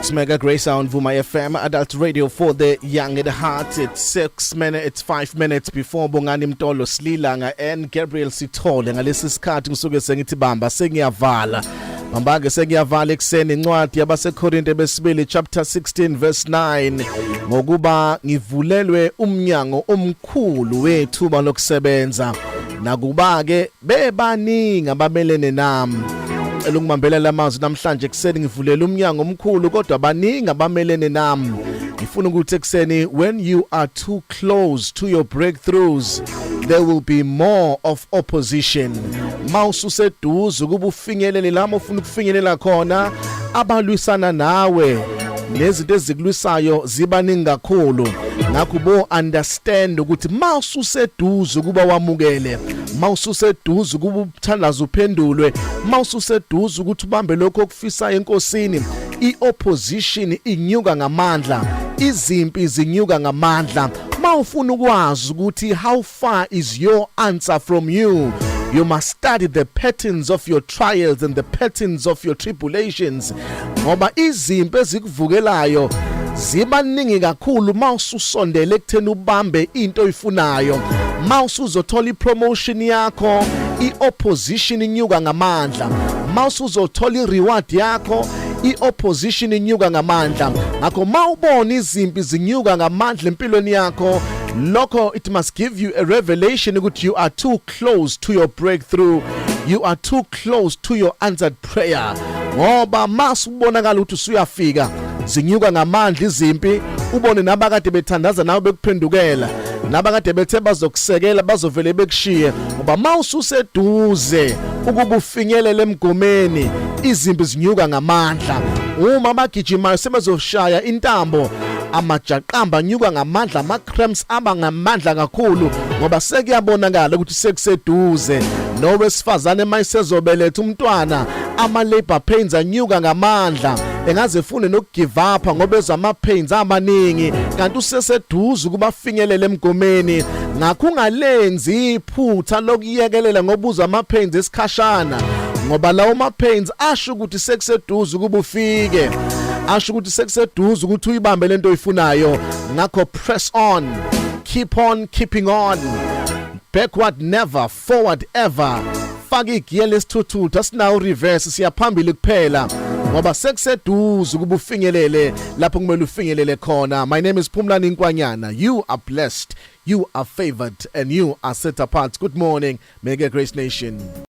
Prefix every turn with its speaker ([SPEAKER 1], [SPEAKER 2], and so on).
[SPEAKER 1] It's Mega Grace on Vuma FM, Adult Radio for the Young at Heart. It's 6 minutes, it's 5 minutes before Bongani Mtolo, Slilanga and Gabriel Sithole. Ngalesi sikhathi ngisuke sengithi bamba sengiyavala. Bamba-ke sengiyavala ekuseni. Incwadi yabaseKorinte besibili chapter 16 verse 9: "Ngokuba ngivulelwe umnyango omkhulu wethuba lokusebenza, nakuba ke bebaningi abamelene nami." Cela ukubambelela lamazwi namhlanje ekuseni: ngivulela umnyango omkhulu, kodwa baningi abamelene nami. Ngifuna ukuthi ekuseni, when you are too close to your breakthroughs, there will be more of opposition. Mawususeduze ukuba ufinyelele lapho ufuna ukufinyelela khona, abalwisana nawe nezinto ezikulwisayo ziba ningi kakhulu. Ngakho bo understand ukuthi mawususeduze ukuba wamukele, mawususeduze ukuba uthandaze uphendulwe, mawususeduze ukuthi ubambe lokho okufisayo enkosini, iopposition inyuka ngamandla, izimpi zinyuka ngamandla. Mawufuna ukwazi ukuthi how far is your answer from you, you must study the patterns of your trials and the patterns of your tribulations, ngoba izimpi ezikuvukelayo zibaningi kakhulu mawususondele ekutheni ubambe into oyifunayo. Mawusuzothola ipromotion yakho, iopposition inyuka ngamandla. Mawusuzothola ireward yakho, iopposition inyuka ngamandla. Ngakho mawubona izimpi zinyuka ngamandla empilweni yakho, lokho it must give you a revelation ukuthi you are too close to your breakthrough, you are too close to your answered prayer, ngoba masubonakala ukuthi usuyafika, zinyuka ngamandla izimpi. Ubone nabakade bethandaza nawe bekuphendukela, nabakade bethe bazokusekela bazovele bekushiye, ngoba mawususeduze ukuba ufinyelele emgomeni, izimpi zinyuka ngamandla. Uma abagijimayo sebezoshaya intambo, amajaqamba anyuka ngamandla, ama-cramps aba ngamandla kakhulu, ngoba sekuyabonakala ukuthi sekuseduze. Nowesifazane mayisezobeletha umntwana, ama-labor pains anyuka ngamandla, engaze efune nokugive up ngoba ezwa ama-pains amaningi, kanti useseduze ukuba afinyelele emgomeni. Ngakho ungalenzi iphutha lokuyekelela ngoba uzwa ama-pains esikhashana, ngoba lawo ma-pains asho ukuthi sekuseduze ukuba ufike, asho ukuthi sekuseduze ukuthi uyibambe lento oyifunayo. Ngakho press on, keep on keeping on, backward never, forward ever. Faka igiya lesithuthuthu, asinawo reverse, siyaphambili kuphela, ngoba sekuseduze ukuba ufinyelele lapho kumele ufinyelele khona. My name is Phumlani Nkwanyana. You are blessed, you are favored and you are set apart. Good morning, Mega Grace Nation.